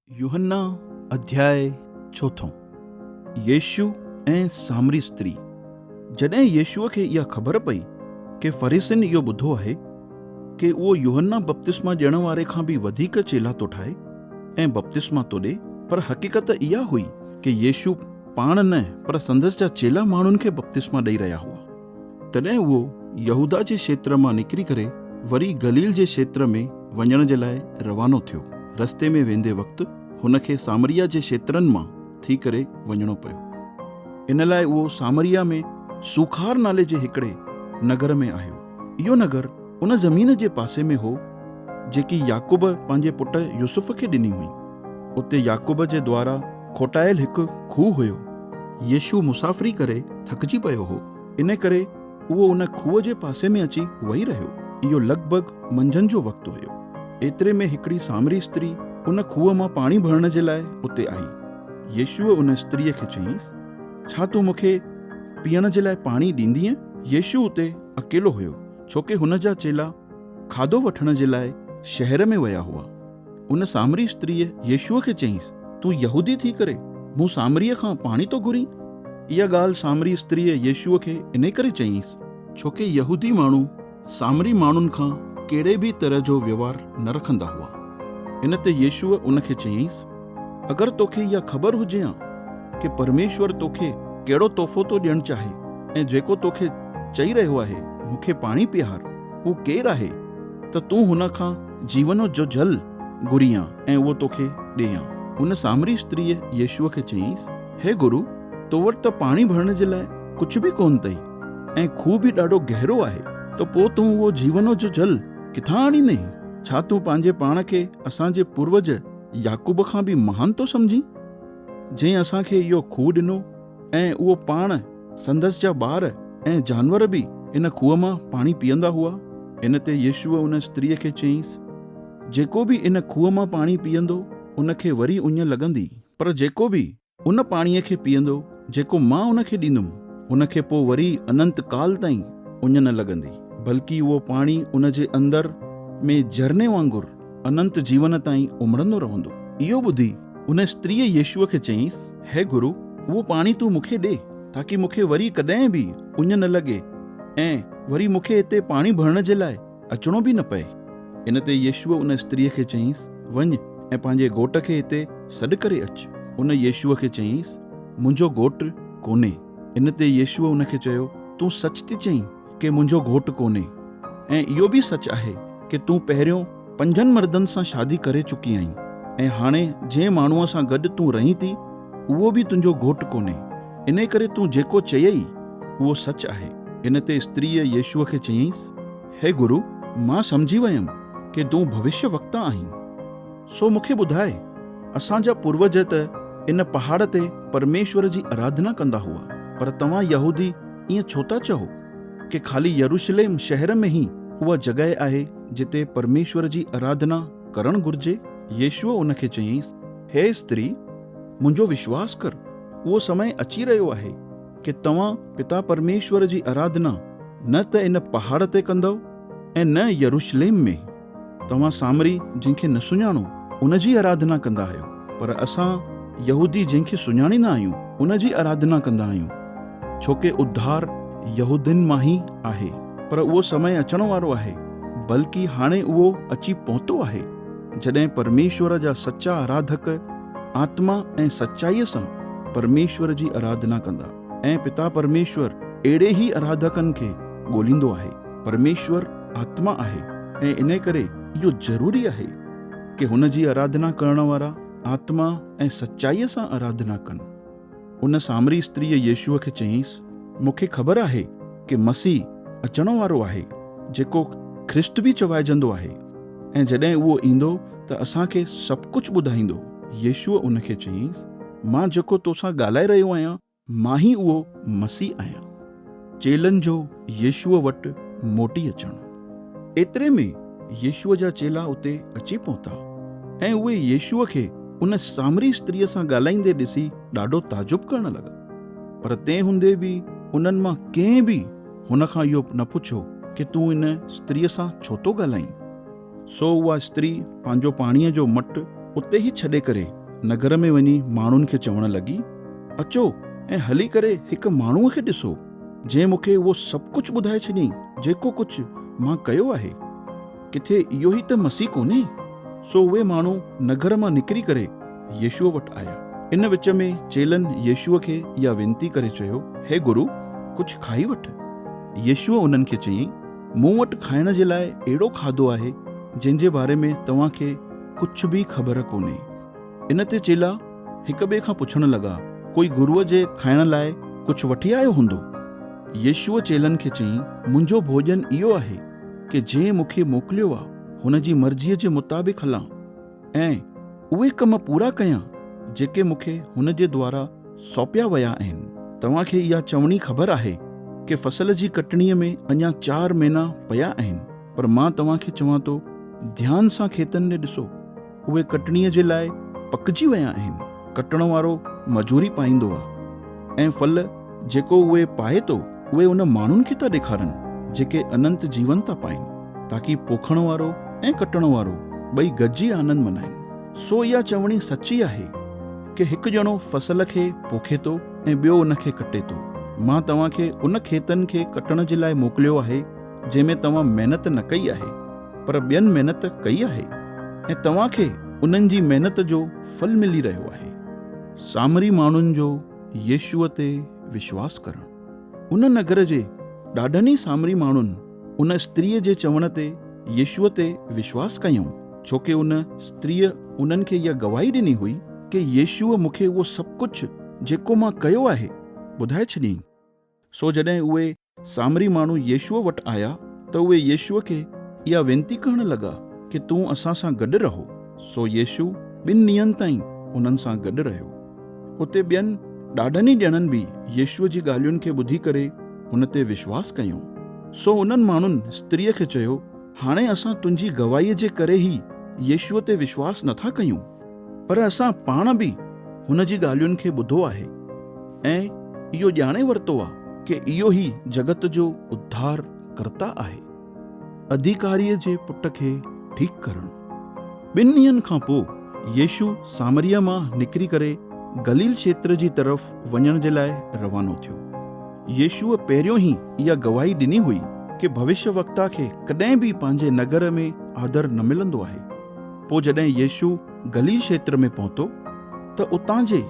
يوحنا اڌياء چوٿون، يسوع ۽ سامري استري. جڏهن يسوع کي اها خبر پئي ڪي فريسين اهو ٻڌو آهي ڪي اهو يوحنا بپتسما ڏيڻ واري کان به وڌيڪ چيلا ٿو ٺاهي ۽ بپتسما ٿو ڏي، پر حقيقت اها هئي ڪي يسوع پاڻ نه پر سندس جا چيلا ماڻهن کي بپتسما ڏئي رهيا هئا. تڏهن اهو يهوداه جي کيتر مان نڪري ڪري وري گليل جي کيتر ۾ وڃڻ جي لاء روانو ٿيو. رستي ۾ ويندي وقت هن کي سامريه جي کيترن مان ٿي ڪري وڃڻو پيو. ان لاء اهو سامريه ۾ سوخار نالي جي هڪڙي نگر ۾ آيو. اهو نگر ان زمين جي پاسي ۾ هو، جيڪي يعقوب پنهنجي پٽ يوسف کي ڏني هئي. اتي يعقوب جي دوارا کوٽايل هڪ کوهه هيو. يسوع مسافري ڪري ٿڪجي پيو هو، ان ڪري اهو ان کوهه جي پاسي ۾ اچي ويهي رهيو. اهو لڳ ڀڳ منجهند جو وقت هيو. ايتري ۾ هڪڙي سامري استري ان کوهه مان پاڻي ڀرڻ جي لاء اتي آئي. يسوع ان استريء کي چيائينس، ڇا تون مون کي پيئڻ جي لاء پاڻي ڏيندينء؟ يسوع اتي اڪيلو هيو، ڇوڪه هن جا چيلا کاڌو وٺڻ جي لاء شهر ۾ ويا هئا. ان سامري استريء يسوع کي چيائينس، تون يهودي ٿي ڪري مون سامريء کان پاڻي ٿو گهرين؟ اها ڳالهه سامري استريء يسوع کي انهي ڪري چيائينس، ڇوڪه يهودي ماڻهو سامري ماڻهن کان ڪهڙي به طرح جو وهنوار نه رکندا هئا. ان تي يسوع ان کي چيائينس، اگر توکي اها خبر هجي ها ڪه پرميشور توکي ڪهڙو تحفو ٿو ڏيڻ چاهي ۽ جيڪو توکي چئي رهيو آهي، مون کي پاڻي پيار، هو ڪير آهي؟ ته تون هن کان جيون جو جل گهرين ها ۽ اهو توکي ڏئي ها. ان سامري استريء يسوع کي چيائينس، هي گرو، تو وٽ ته پاڻي ڀرڻ جي لاء ڪجهه به ڪونه اٿئي ۽ کوهه به ڏاڍو گهرو آهي، ته پوء تون اهو جيون جو جل ڪٿان آڻيندين؟ ڇا تون پنهنجي پاڻ کي اسان جي پوروج يعقوب کان به مهان ٿو سمجهين، جنهن اسان کي اهو کوهه ڏنو ۽ اهو پاڻ، سندس جا ٻار ۽ جانور به ان کوهه مان پاڻي پيئندا هئا؟ ان تي يسوع ان استريء کي چيائينس، جيڪو به ان کوهه مان پاڻي پيئندو، ان کي وري اڃ لڳندي، پر جيڪو به ان پاڻيء کي پيئندو، جيڪو مان ان کي ڏيندم، ان کي پوء وري اننت ڪال تائين اڃ نه لڳندي، بلڪ اهو پاڻي ان جي اندر ۾ جهرني وانگر اننت جيون تائين امڙندو رهندو. اهو ٻڌي ان استريء يسوع کي چيائينس، هي گرو، اهو پاڻي تون مون کي ڏي، تاڪي مون کي وري ڪڏهن به اڃ نه لڳي ۽ وري مون کي هتي پاڻي ڀرڻ جي لاء اچڻو به نه پئي. ان تي يسوع ان استريء کي چيائينس، وڃ ۽ پنهنجي گهوٽ کي هتي سڏ ڪري اچ. ان يسوع کي چيائينس، منهنجو گهوٽ ڪونهي. ان تي يسوع ان کي چيو، تون سچ ٿي چئين ڪي منهنجو گهوٽ ڪونهي ۽ اهو به سچ آهي ڪي تون پهريون پنجن مردن سان شادي ڪري چڪي آهين ۽ هاڻي جنهن ماڻهوء سان گڏ تون رهين ٿي، اهو به تنهنجو گهوٽ ڪونهي. انهيء ڪري تون جيڪو چيئي، اهو سچ آهي. ان تي استريء يسوع کي چيائينس، هي گرو، مان سمجهي ويم ڪي تون ڀوشيه وڪتا آهين. سو مون کي ٻڌاء، اسان جا پوروج ته ان پهاڙ تي پرميشور جي اراڌنا ڪندا هئا، پر توهان يهودي ائين ڇو ٿا چئو ڪي خالي يروشليم شهر ۾ ئي اها جڳهه آهي جتي پرميشور جي اراڌنا ڪرڻ گهرجي؟ يسوع ان کي چيائينس، هي استري، منهنجو وشواس ڪر، اهو سمي اچي رهيو آهي ڪي توهان پتا پرميشور جي اراڌنا نه ته ان پهاڙ تي ڪندؤ ۽ نه يروشليم ۾. توهان سامري جنهن کي نه سڃاڻو، ان جي اراڌنا ڪندا آهيو، پر اسان يهودي جنهن کي سڃاڻيندا آهيون، ان جي اراڌنا ڪندا آهيون، ڇوڪه اڌار يهودين مان ئي آهي. پر اهو سمي اچڻ وارو آهي، بلڪ هاڻي اهو اچي پهتو آهي، جڏهن پرميشور جا سچا اراڌڪ آتما ۽ سچائيء سان پرميشور جي اراڌنا ڪندا، ۽ پتا پرميشور اهڙي ئي اراڌڪن کي ڳوليندو آهي. پرميشور آتما آهي ۽ انهي ڪري اهو ضروري آهي ڪي هن جي اراڌنا ڪرڻ وارا آتما ۽ سچائيء سان اراڌنا ڪن. ان سامري استريء يسوع کي چيائينس، مون کي خبر آهي ڪي مسيح اچڻ وارو آهي، جيڪو خريست به چوائجندو آهي، ۽ جڏهن اهو ايندو ته اسان کي سڀ ڪجهه ٻڌائيندو. يسوع ان کي چيائينس، مان جيڪو توسان ڳالهائي رهيو آهيان، مان ئي اهو مسيح آهيان. چيلن جو يسوع وٽ موٽي اچڻ. ايتري ۾ يسوع جا چيلا اتي اچي پهتا ۽ اهي يسوع کي ان سامري استريء سان ڳالهائيندي ڏسي ڏاڍو تعجب ڪرڻ لڳا. پر تنهن هوندي به انهن مان ڪنهن به هن کان اهو نه پڇيو ڪي تون ان استريء سان ڇو ٿو ڳالهائين؟ سو اها استري پنهنجو پاڻيء جو مٽ اتي ئي ڇڏي ڪري نگر ۾ وڃي ماڻهن کي چوڻ لڳي، اچو ۽ هلي ڪري هڪ ماڻهوء کي ڏسو، جنهن مون کي اهو سڀ ڪجهه ٻڌائي ڇڏيائين، جيڪو ڪجهه مان ڪيو آهي. ڪٿي اهو ئي ته مسيح ڪونهي؟ سو اهي ماڻهو نگر مان نڪري ڪري يسوع وٽ آيا. ان وچ ۾ چيلن يسوع کي اها وينتي ڪري چيو، هي گرو، ڪجهه کائي وٺ. يسوع انهن کي چيائين، مون وٽ کائڻ جي لاء اهڙو کاڌو آهي، جنهن جي باري ۾ توهان کي ڪجهه به خبر ڪونهي. ان تي چيلا هڪ ٻئي کان پڇڻ لڳا، ڪوئي گروء جي کائڻ لاء ڪجهه وٺي آيو هوندو؟ يسوع چيلن کي چيائين، منهنجو ڀوڄن اهو آهي ڪي جنهن مون کي موڪليو آ، هن جي مرضيء جي مطابق هلان ۽ اهي ڪم پورا ڪيان جيڪي مون کي هن جي دوارا سونپيا ويا آهن. توهان کي اها چوڻي خبر آهي ڪي فصل جي ڪٽڻيء ۾ اڃا چار مهينا پيا آهن، پر مان توهان کي چوان ٿو، ڌيان سان کيتن ڏي ڏسو، اهي ڪٽڻيء جي لاء پڪجي ويا آهن. ڪٽڻ وارو مزوري پائيندو آ ۽ ڦل جيڪو اهي پائي ٿو، اهي ان ماڻهن کي ٿا ڏيکارن، جيڪي اننت جيون ٿا پائين، تاڪي پوکڻ وارو ۽ ڪٽڻ وارو ٻئي گڏجي آنند منائين. سو اها چوڻي سچي آهي ڪي هڪ ڄڻو فصل کي پوکي ٿو ۽ ٻيو ان کي ڪٽي ٿو. مان توهان کي ان کيتن کي ڪٽڻ جي لاء موڪليو آهي، جنهن ۾ توهان محنت نه ڪئي آهي، پر ٻين محنت ڪئي آهي ۽ توهان کي انهن جي محنت جو ڦل ملي رهيو آهي. سامري ماڻهن جو يسوع تي وشواس ڪرڻ. ان نگر جي ڏاڍن ئي سامري ماڻهن ان استريء جي چوڻ تي يسوع تي وشواس ڪيائون، ڇوڪه ان استريء انهن کي اها گواهي ڏني هئي ڪي يسوع مون کي اهو سڀ ڪجهه جيڪو مان ڪيو آهي، ٻڌائي ڇڏيائين. سو جڏهن اهي سامري ماڻهو يسوع وٽ آيا ته اهي يسوع کي اها وينتي ڪرڻ لڳا ڪي تون اسان سان گڏ رهو. سو يسوع ٻن ڏينهن تائين انهن سان گڏ رهيو. اتي ٻين ڏاڍن ئي ڄڻن به يسوع جي ڳالهين کي ٻڌي ڪري هن تي وشواس ڪيون. سو انهن ماڻهن استريء کي چيو، هاڻي اسان تنهنجي گواهيء جي ڪري ئي يسوع تي وشواس نه ٿا ڪيون، پر اسان پاڻ به هن جي ڳالهين کي ٻڌو آهي ۽ اهو ڄاڻي ورتو آ ڪي اهو ئي جڳت جو اڌار ڪرتا آهي. اڌيڪاريء جي پٽ کي ٺيڪ ڪرڻ. ٻن ڏينهن کان پوء يسوع سامريه مان نڪري ڪري گليل کيتر جي طرف وڃڻ جي لاء روانو ٿيو. يسوع پهريون ئي اها گواهي ڏني هئي ڪي ڀوشيه وڪتا کي ڪڏهن به پنهنجي نگر ۾ آدر نه ملندو آهي. پوء جڏهن يسوع گليل کيتر ۾ پهتو ته اتان جي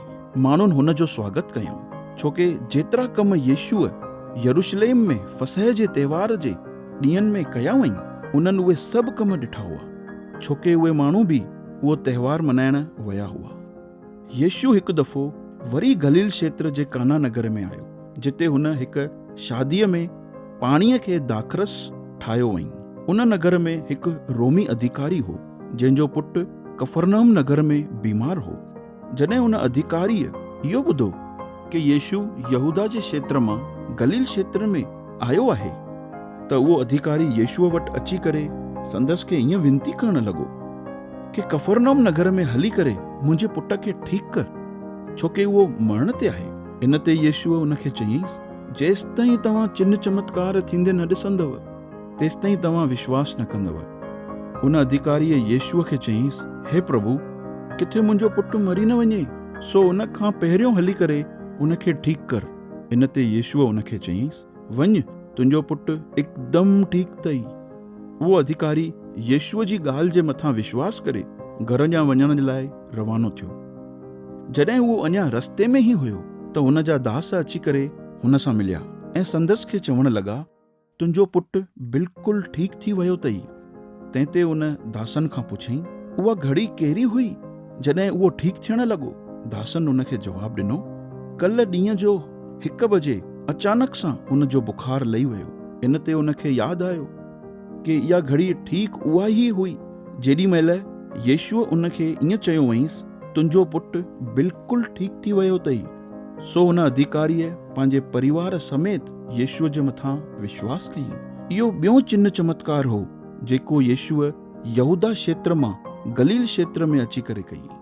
ماڻهن هن جو سواگت ڪيائون، ڇوڪه جيترا ڪم يسوع يروشليم ۾ فصح جي تهوار جي ڏينهن ۾ ڪيا هئائين، انهن اهي سڀ ڪم ڏٺا هئا، ڇوڪه اهي ماڻهو به اهو تهوار منائڻ ويا هئا. يسوع هڪ دفعو وري گليل کيتر جي قانا نگر ۾ آيو، جتي هن هڪ شاديء ۾ پاڻيء کي داخرس ٺاهيو هئائين. ان نگر ۾ هڪ رومي اڌيڪاري هو، جنهن جو پٽ ڪفرنحم نگر ۾ بيمار هو. جڏهن ان اڌيڪاريء اهو ٻڌو ڪي يسوع يهوداه جي کيتر مان گليل کيتر ۾ آيو آهي، ته اهو اڌيڪاري يسوع وٽ اچي ڪري سندس کي ائين وينتي ڪرڻ لڳو ڪي ڪفرنحم نگر ۾ هلي ڪري منهنجي پٽ کي ٺيڪ ڪر، ڇو ڪي اهو مرڻ تي آهي. ان تي يسوع ان کي چيائينس، جيستائين توهان چن چمتڪار ٿيندي نه ڏسندؤ، تيستائين توهان وشواس نه ڪندؤ. ان اڌيڪاريء يسوع کي چيائينس، هي پرڀو، ڪٿي منهنجو پٽ مري نه وڃي، سو ان کان پهريون هلي ڪري ان کي ٺيڪ ڪر. ان تي يسوع ان کي چيائينس، وڃ، تنهنجو پٽ هڪدم ٺيڪ اٿئي. اهو اڌيڪاري يسوع جي ڳالهه جي مٿان وشواس ڪري گهر ڏانهن وڃڻ لاء روانو ٿيو. جڏهن اهو اڃا رستي ۾ ئي هيو ته هن جا داس اچي ڪري هن سان مليا ۽ سندس کي چوڻ لڳا، تنهنجو پٽ بلڪل ٺيڪ ٿي ويو اٿئي. تنهن تي ان داسن کان پڇيائين، اها گهڙي ڪهڙي هئي، جڏهن اهو ٺيڪ ٿيڻ لڳو؟ داسن ان کي جواب ڏنو، ڪلهه ڏينهن جو هڪ بجي اچانڪ سان هن جو بخار لهي ويو. ان تي ان کي ياد آيو ڪي اها گهڙي ٺيڪ اها ئي هئي، جيڏي مهل يسوع ان کي ائين چيو هئائينس، تنهنجو پٽ بلڪل ٺيڪ ٿي ويو اٿئي. سو هن اڌيڪاريء پنهنجي پريوار سميت يسوع جي مٿان وشواس ڪيائين. اهو ٻيون چنهه چمتڪار هو، جيڪو يسوع يهوداه کيتر مان گليل کيتر ۾ اچي ڪري ڪيائين.